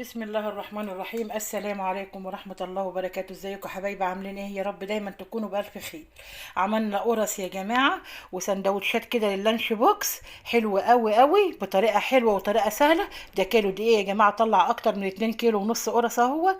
بسم الله الرحمن الرحيم. السلام عليكم ورحمة الله وبركاته. ازيكم يا حبايبي؟ عاملين ايه؟ يا رب دايما تكونوا بألف خير. عملنا قرص يا جماعة وسندوتشات كده لل lunch box، حلو قوي قوي، بطريقة حلوة وطريقة سهلة. ده كيلو دقيق يا جماعة، طلع اكتر من 2 كيلو ونص قرص اهو،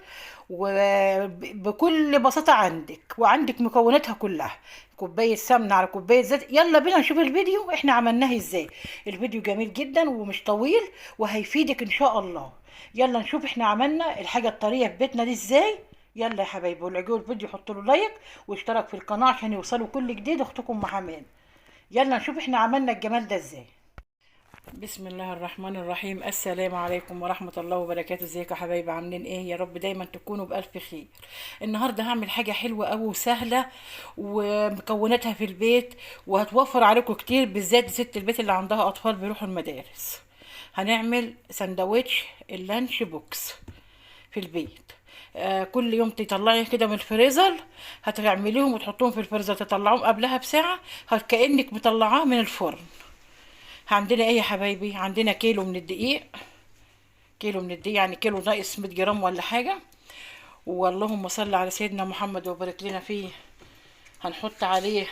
وبكل بساطة عندك وعندك مكوناتها كلها، كوباية سمنة على كوباية زيت. يلا بينا نشوف الفيديو احنا عملناه ازاي. الفيديو جميل جدا ومش طويل وهيفيدك ان شاء الله. يلا نشوف احنا عملنا الحاجة الطرية في بيتنا دي ازاي. يلا يا حبايبي، واللي عجبه الفيديو حطوا له like واشترك في القناة عشان يوصلوا كل جديد. اختكم ام حماد. يلا نشوف احنا عملنا الجمال ده ازاي. بسم الله الرحمن الرحيم. السلام عليكم ورحمة الله وبركاته. ازيكم يا حبايبي؟ عاملين ايه؟ يا رب دايما تكونوا بألف خير. النهارده هعمل حاجة حلوة قوي وسهلة ومكوناتها في البيت، وهتوفر عليكم كتير، بالذات ست البيت اللي عندها اطفال بيروحوا المدارس. هنعمل سندوتش ال lunch box في البيت. كل يوم تطلعي كده من الفريزر، هتعمليهم وتحطوهم في الفريزر، تطلعوهم قبلها بساعة كأنك مطلعاه من الفرن. عندنا ايه يا حبايبي؟ عندنا كيلو من الدقيق، كيلو من الدقيق يعني كيلو ناقص 100 جرام ولا حاجة. واللهم صل على سيدنا محمد وبارك لنا فيه. هنحط عليه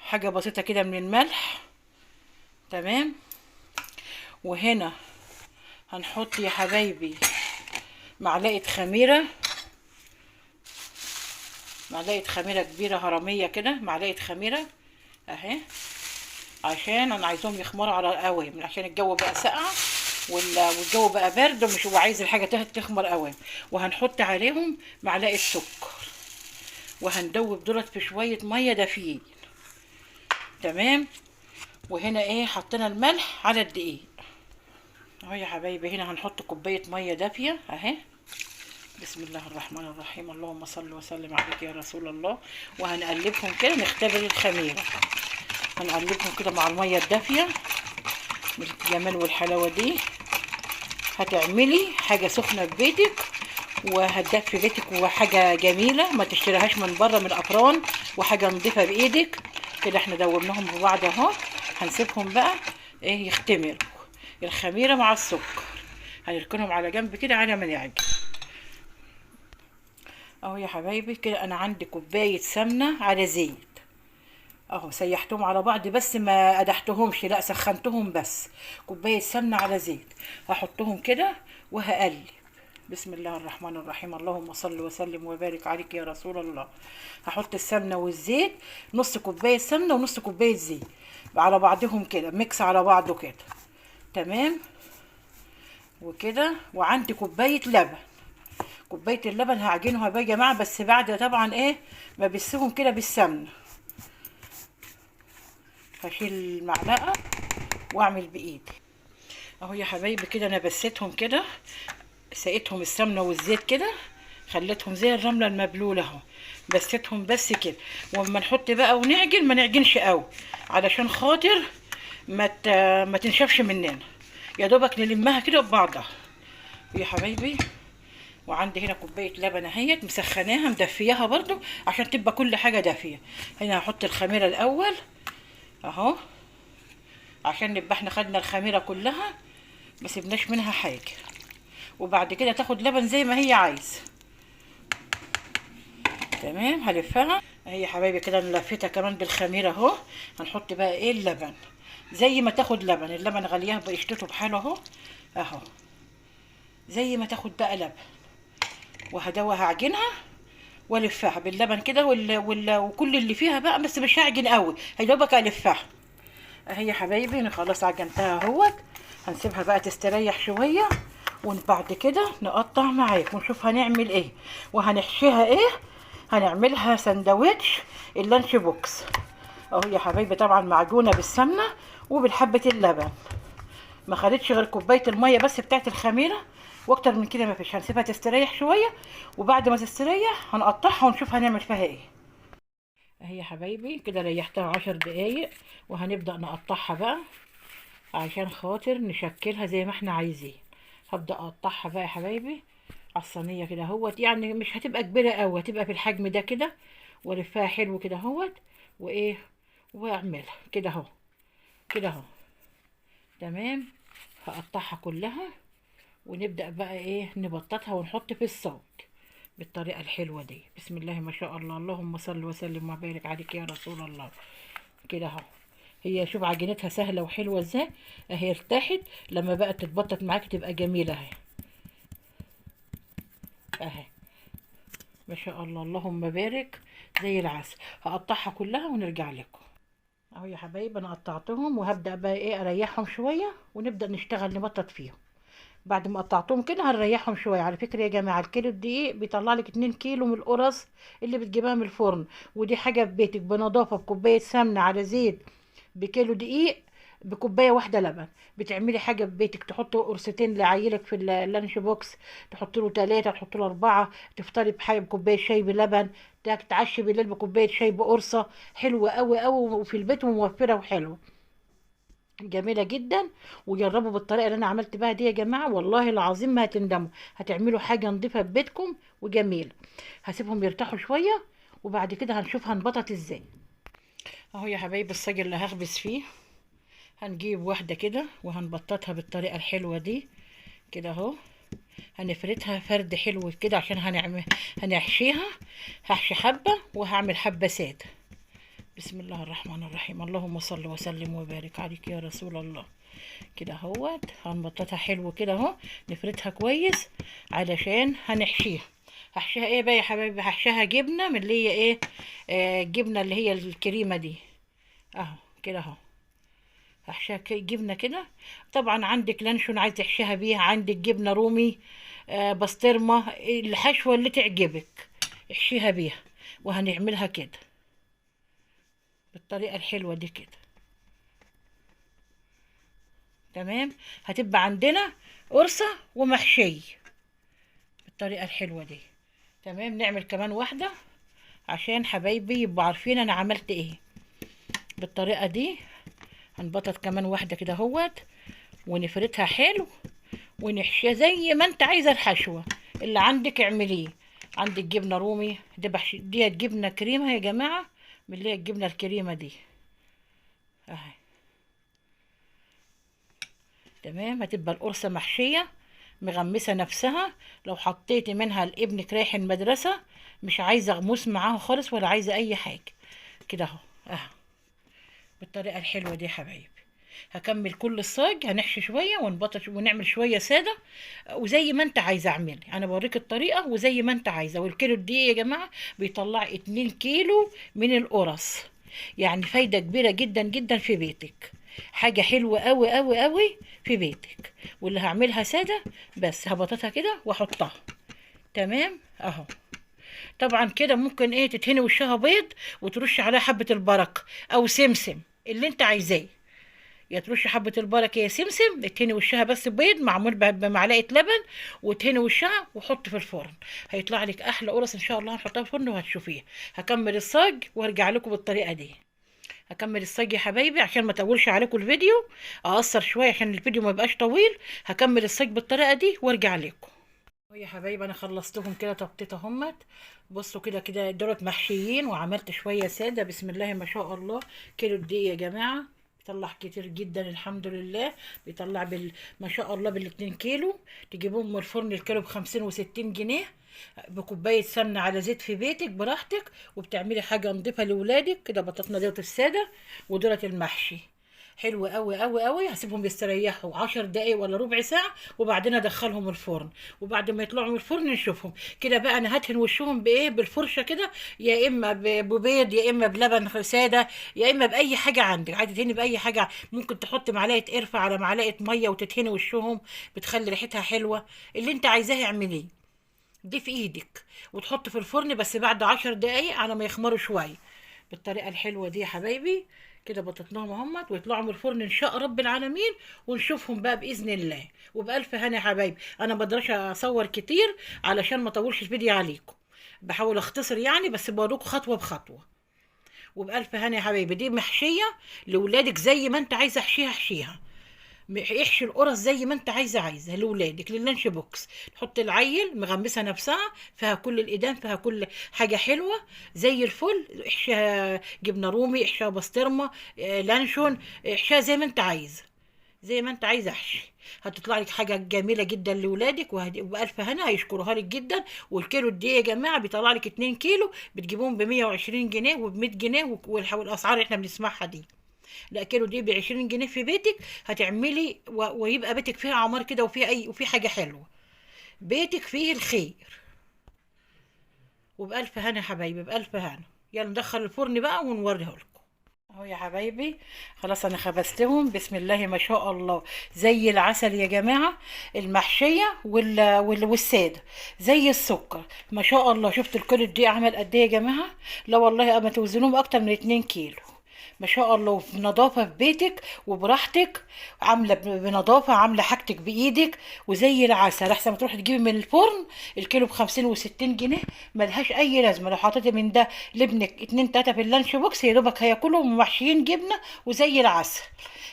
حاجة بسيطة كده من الملح، تمام. وهنا هنحط يا حبايبي معلقة خميرة، معلقة خميرة كبيرة هرمية كده، معلقة خميرة اهي، عشان انا عايزاهم يخمروا على القوام، عشان الجو بقى ساقع والجو بقى برد، ومش هو عايز الحاجة تخمر قوام. وهنحط عليهم معلقه سكر، وهندوب دولت في شوية مية دافيين، تمام. وهنا ايه، حطينا الملح على الدقيق اهو يا حبايبي. هنا هنحط كوباية مية دافيه اهي. بسم الله الرحمن الرحيم، اللهم صل وسلم عليك يا رسول الله. وهنقلبهم كده، نختبر الخميره، هنقلبهم كده مع المية الدافيه بالجمال والحلاوه دي. هتعملي حاجة سخنة في بيتك وهتدفي بيتك، وحاجه جميلة ما تشتريهاش من بره من الافران، وحاجه نضيفه بايدك كده. احنا دوبناهم ببعض اهو، هنسيبهم بقى ايه يختمروا الخميره مع السكر، هنركنهم على جنب كده على ما نعجن اهو يا حبايبي. كده انا عندي كوباية سمنه على زيت اهو، سيحتهم على بعض بس ما قدحتهمش، لا سخنتهم بس. كوباية سمنه على زيت هحطهم كده وهقلب. بسم الله الرحمن الرحيم، اللهم صل وسلم وبارك عليك يا رسول الله. هحط السمنة والزيت، نص كوباية سمنه ونص كوباية زيت على بعضهم كده، mix على بعضه كده، تمام. وكده وعندي كوباية لبن، كوباية اللبن هعجنها بقى يا جماعة، بس بعد طبعا ايه ما بسهم كده بالسمنه. هشيل المعلقة واعمل بايدي اهو يا حبايبي. كده انا بسيتهم كده، سقيتهم السمنة والزيت كده، خليتهم زي الرملة المبلوله اهو، بسيتهم بس كده. واما نحط بقى ونعجن ما نعجنش قوي علشان خاطر ما تنشفش مننا، يا دوبك نلمها كده ببعضها يا حبايبي. وعندي هنا كوباية لبن اهيت مسخناها مدفياها برضو عشان تبقى كل حاجة دافيه. هنا هحط الخميره الاول اهو، عشان نبقى احنا خدنا الخميره كلها ما سيبناش منها حاجة. وبعد كده تاخد لبن زي ما هي عايزه، تمام. هلفها اهي يا حبايبي كده، انا لفيتها كمان بالخميره اهو. هنحط بقى ايه اللبن زي ما تاخد لبن، اللبن غلياه بقشطته بحاله اهو اهو، زي ما تاخد بقى لبن. وهدوها هعجنها والفها باللبن كده وكل اللي فيها بقى، بس مش هعجن قوي، يا دوبك الفها اهي يا حبايبي. انا خلاص عجنتها اهوت، هنسيبها بقى تستريح شوية، وبعد كده نقطع معاك ونشوف هنعمل ايه وهنحشيها ايه. هنعملها سندوتش ال lunch box اهو يا حبايبي، طبعا معجونه بالسمنه وبالحبه اللبن، ما خدتش غير كوباية المية بس بتاعت الخميره، واكتر من كده ما فيش. هنسيبها تستريح شوية، وبعد ما تستريح هنقطعها ونشوف هنعمل فيها ايه. اهي يا حبايبي كده ريحتها 10 دقايق، وهنبدأ نقطعها بقى عشان خاطر نشكلها زي ما احنا عايزين. هبدأ اقطعها بقى يا حبايبي على الصينية كده اهوت، يعني مش هتبقى كبيرة قوي، هتبقى في الحجم ده كده، والفها حلو كده اهوت، وايه واعملها كده اهو كده اهو، تمام. هقطعها كلها ونبدأ بقى ايه نبططها ونحط في الصاج بالطريقة الحلوة دي. بسم الله ما شاء الله، اللهم صل وسلم وبارك عليك يا رسول الله. كده اهو، هي شوف عجينتها سهلة وحلوة ازاي اهي، ارتاحت لما بقت تتبطط معاك تبقى جميلة اهي اهي ما شاء الله، اللهم بارك، زي العسل. هقطعها كلها ونرجع لكم. اهو يا حبايب انا قطعتهم، وهبدأ بقى ايه اريحهم شوية ونبدأ نشتغل نبطط فيهم. بعد ما قطعتهم كده هنريحهم شوية. على فكرة يا جماعة الكيلو الدقيق بيطلع لك 2 كيلو من القرص اللي بتجيبها من الفرن، ودي حاجة في بيتك بنظافه، بكوبايه سمنه على زيت، بكيلو دقيق، بكوبايه واحدة لبن، بتعملي حاجة في بيتك. تحطي قرصتين لعيلك في ال lunch box، تحط له 3، تحط له 4، تفطري بحاجة بكوبايه شاي بلبن، تتعشي بالليل بكوبايه شاي بقرصه. حلوة قوي قوي وفي البيت وموفره وحلوه جميلة جدا. وجربوا بالطريقة اللي انا عملت بها دي يا جماعة، والله العظيم ما هتندموا، هتعملوا حاجة نظيفة في بيتكم وجميلة. هسيبهم يرتاحوا شوية وبعد كده هنشوف هنبطط ازاي. اهو يا حبايب الصاج اللي هخبز فيه، هنجيب واحدة كده وهنبططها بالطريقة الحلوة دي كده اهو. هنفردها فرد حلو كده عشان هنحشيها. هحشي حبه وهعمل حبه ساده. بسم الله الرحمن الرحيم، اللهم صل وسلم وبارك عليك يا رسول الله. كده اهوت هنبططها حلو كده اهو، نفردها كويس علشان هنحشيها. هحشيها ايه بقى يا حبايبي؟ هحشيها جبنه من اللي هي ايه، جبنه اللي هي الكريمة دي اهو كده اهو. هحشيها جبنه كده. طبعا عندك لانشون عايز تحشيها بيها، عندك جبنه رومي، بسطرمه، الحشوه اللي تعجبك احشيها بيها. وهنعملها كده بالطريقة الحلوة دي كده، تمام. هتبقى عندنا قرصة ومحشيه بالطريقة الحلوة دي، تمام. نعمل كمان واحدة عشان حبايبي يبقوا عارفين انا عملت ايه بالطريقة دي. هنبطط كمان واحدة كده اهوت، ونفردها حلو ونحشيها زي ما انت عايزه. الحشوه اللي عندك اعمليه. عندك جبنه رومي، ديت جبنه كريمة يا جماعة، من اللي هي الجبنة الكريمة دي اهي، تمام. هتبقى القرصه محشيه مغمسه نفسها. لو حطيتي منها لابنك رايح المدرسة مش عايزه غموس معاها خالص ولا عايزه اي حاجة كده اهو اهو بالطريقة الحلوة دي يا حبايبي. هكمل كل الصاج، هنحشي شوية ونبطش ونعمل شوية ساده، وزي ما انت عايزه اعملي، انا بوريك الطريقة وزي ما انت عايزه. والكيلو دي يا جماعة بيطلع 2 كيلو من القرص، يعني فايده كبيرة جدا جدا في بيتك، حاجة حلوة قوي قوي قوي في بيتك. واللي هعملها ساده بس هبططها كده واحطها، تمام اهو. طبعا كده ممكن ايه تدهني وشها بيض وترشي عليها حبه البركة او سمسم اللي انت عايزاه، يا ترشي حبه البركة يا سمسم، تدهني وشها بس بيض معمول بمعلقه لبن، وتهني وشها وحط في الفرن، هيطلع لك احلى قرص ان شاء الله. هنحطها في الفرن وهتشوفيها. هكمل الصاج وارجع لكم بالطريقة دي. هكمل الصاج يا حبايبي عشان ما اطولش عليكم الفيديو، اقصر شوية عشان الفيديو ما يبقاش طويل. هكمل الصاج بالطريقة دي وارجع لكم. يا حبايبي انا خلصتهم كده، طبطيت اهمت. بصوا كده كده دولت محشيين، وعملت شوية ساده. بسم الله ما شاء الله. كيلو الدقيق يا جماعة بيطلع كتير جدا الحمد لله، بيطلع ما شاء الله بالاتنين كيلو. تجيبوهم من الفرن الكيلو بخمسين وستين جنيه، بكوبايه سمنه على زيت في بيتك براحتك، وبتعملي حاجة نضيفه لولادك كده. بطاطنا دولت السادة ودولت المحشي، حلو قوي قوي قوي. هسيبهم يستريحوا 10 دقايق ولا ربع ساعة وبعدين ادخلهم الفرن، وبعد ما يطلعوا من الفرن نشوفهم كده بقى. انا هدهن وشهم بايه؟ بالفرشه كده، يا اما ببيض، يا اما بلبن ساده، يا اما باي حاجة عندك. عايزه تدهني باي حاجة، ممكن تحط معلقه قرفه على معلقه مية وتدهني وشهم، بتخلي ريحتها حلوة. اللي انت عايزاه اعمليه، دي في ايدك، وتحط في الفرن بس بعد 10 دقايق على ما يخمروا شوية بالطريقة الحلوة دي يا حبايبي. كده بططناهم اهمت ويطلعوا من الفرن ان شاء رب العالمين، ونشوفهم بقى باذن الله وبالف هنا يا حبايبي. انا ما بقدرش اصور كتير علشان ما اطولش الفيديو عليكم، بحاول اختصر يعني، بس بوريكم خطوة بخطوة. وبالف هنا يا حبايبي. دي محشيه لولادك زي ما انت عايزه، احشيها احشيها، احشي القرص زي ما انت عايزه، عايزه لولادك لل lunch box. تحط العيل مغمسه نفسها فيها كل الايدام، فيها كل حاجة حلوة زي الفل. احشيها جبنه رومي، احشيها بسطرمه، لانشون، احشيها زي ما انت عايزه. زي ما انت عايزه احشي، هتطلع لك حاجة جميلة جدا لاولادك، وبالف هنا هيشكروها لك جدا. والكيلو الدقيق يا جماعة بيطلع لك 2 كيلو، بتجيبوهم ب 120 جنيه وب 100 جنيه، والاسعار اللي احنا بنسمعها دي. لا، كيلو دقيق ب 20 جنيه في بيتك هتعملي ويبقى بيتك فيه عمار كده، وفيه اي وفيه حاجة حلوة، بيتك فيه الخير. وبألف هنا يا حبايبي، بألف هنا. يلا ندخل الفرن بقى ونوريه لكم. اهو يا حبايبي خلاص انا خبزتهم، بسم الله ما شاء الله، زي العسل يا جماعة، المحشيه والسادة زي السكر ما شاء الله. شفت الكيلو دي عمل قد ايه يا جماعة؟ لا والله اما توزنوهم اكتر من 2 كيلو ما شاء الله. وفي نظافة في بيتك وبراحتك، عامله بنظافه، عامله حاجتك بايدك وزي العسل. احسن ما تروحي تجيبي من الفرن الكيلو بخمسين وستين جنيه، ملهاش اي لازمه. لو حطيتي من ده لابنك 2 3 في ال lunch box يا دوبك هياكلهم، ومحشيين جبنه وزي العسل،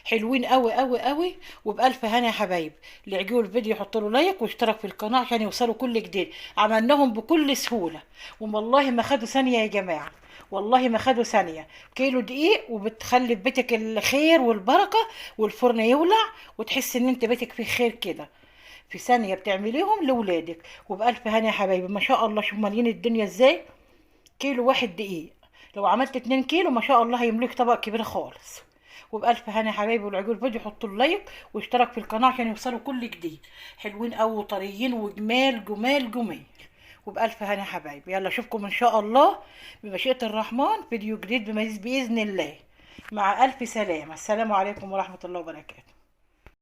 حلوين قوي قوي قوي. وبألف هنا يا حبايب. اللي يعجبه الفيديو يحط له like واشترك في القناة عشان يوصلوا كل جديد. عملناهم بكل سهولة والله ما خدوا ثانية يا جماعة، والله ما خدوا ثانية. كيلو دقيق وبتخلي في بيتك الخير والبركة، والفرن يولع وتحس ان انت بيتك فيه خير كده. في ثانية بتعمليهم لولادك. وبألف هنا يا حبايبي ما شاء الله. شوف مالين الدنيا ازاي. كيلو واحد دقيق، لو عملت 2 كيلو ما شاء الله هيملك طبق كبير خالص. وبألف هنا يا حبايبي. والعجول الفيديو حطوا ال like واشترك في القناة عشان يوصلوا كل جديد. حلوين قوي وطريين وجمال جمال جمال. وبألف هنا يا حبايبي. يلا اشوفكم ان شاء الله بمشيئة الرحمن فيديو جديد بإذن الله. مع ألف سلامة. السلام عليكم ورحمة الله وبركاته.